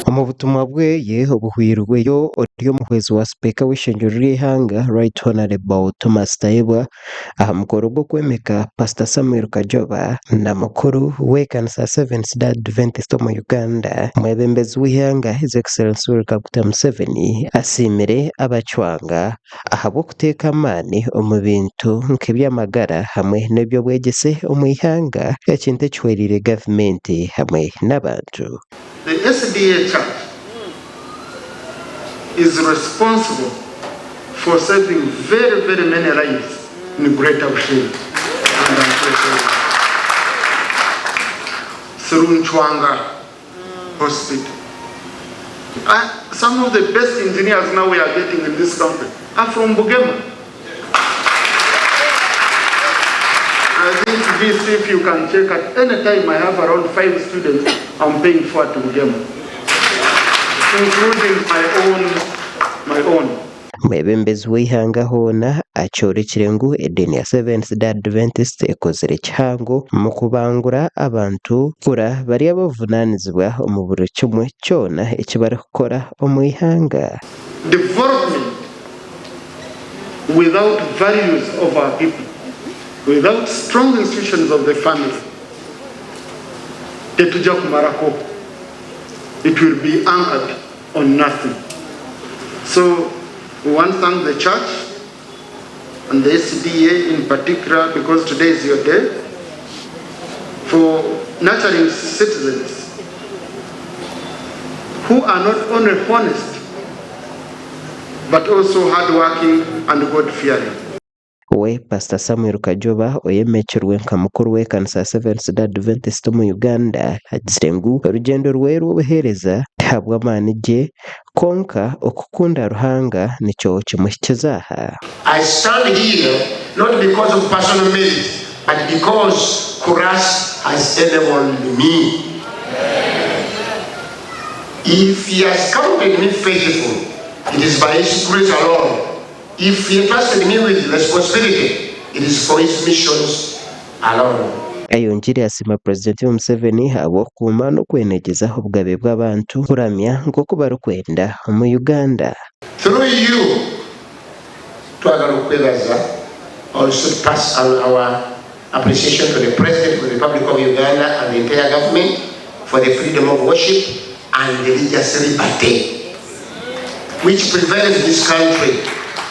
Omu butumwa bweye obuhwirweyo ori omuhwezi wa sipiika w'eishengyero ry'eihanga Right Honourable Thomas Tayebwa aha mukoro gw'okwemeka Pastor Samuel Kajoba na mukuru w'ekanisa ya Seventh Day Adventist omu Uganda, omwebembezi w'eihanga His Excellency Yoweri Kaguta Museveni asiimire abacwanga ahabw'okuteeka amaani omu bintu nk'eby'amagara hamwe n'eby'obwegyese omu ihanga, ekintu ekihwereire gavumenti hamwe n'abantu. The SDA Church is responsible for saving very very many lives in Greater Bushenyi and Ankole area through Nchwanga Hospital. Some of the best engineers now we are getting in this country are from Bugema. I think VC, if you can check at any time, I have around 5 students I'm paying for at Bugema, including my own, my own. Omwebembezi w'eihanga hoona akyorekire ngu ediini ya Seventh Day Adventist ekozire kihango omu kubangura abantu kukura bari ab'obuvunaanizibwa omu buri kimwe kyona eki barikukora omu ihanga. Development without values of our people, without strong institutions of the family, tetujja kumarako, it will be anchored on nothing. So we want to thank the church and the SDA in particular because today is your day for nurturing citizens who are not only honest but also hardworking and God-fearing. We Pastor Samuel Kajoba oyemekirwe nka mukuru w'ekanisa ya Seventh Day Adventist omu Uganda agizire ngu orugyendo rwe rw'obuheereza tihabw'amaani gye kwonka okukunda Ruhanga nikyo kimuhikize aha. I stand here not because of personal merit but because Christ has enabled me. If he has counted me faithful, it is by his grace alone. If he entrusted me with responsibility, it is for his missions alone. Ayongyire yasiima Purezidenti Museveni ahabw'okukuuma n'okwenegyeza obugabe bw'abantu kuramya nk'oku barikwenda omu Uganda. Through you, twagala okukwebaza also to pass on our appreciation to the President of the Republic of Uganda and the entire government for the freedom of worship and religious liberty which prevails in this country.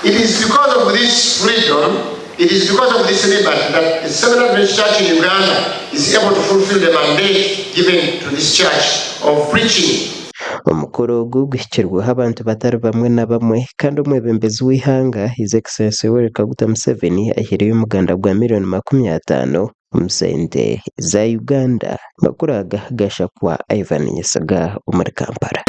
It is because of this freedom, it is because of this liberty that the Seventh Adventist Church in Uganda is able to fulfill the mandate given to this church of preaching. Omukoro ogu guhikirweho abantu batari bamwe na bamwe kandi omwebembezi w'eihanga His Excellency Yoweri Kaguta Museveni ahaireyo omuganda gwa miriyoni 50 omu sente za Uganda. Amakuru aga gashakwa Ivan Nyesiga omuri Kampala.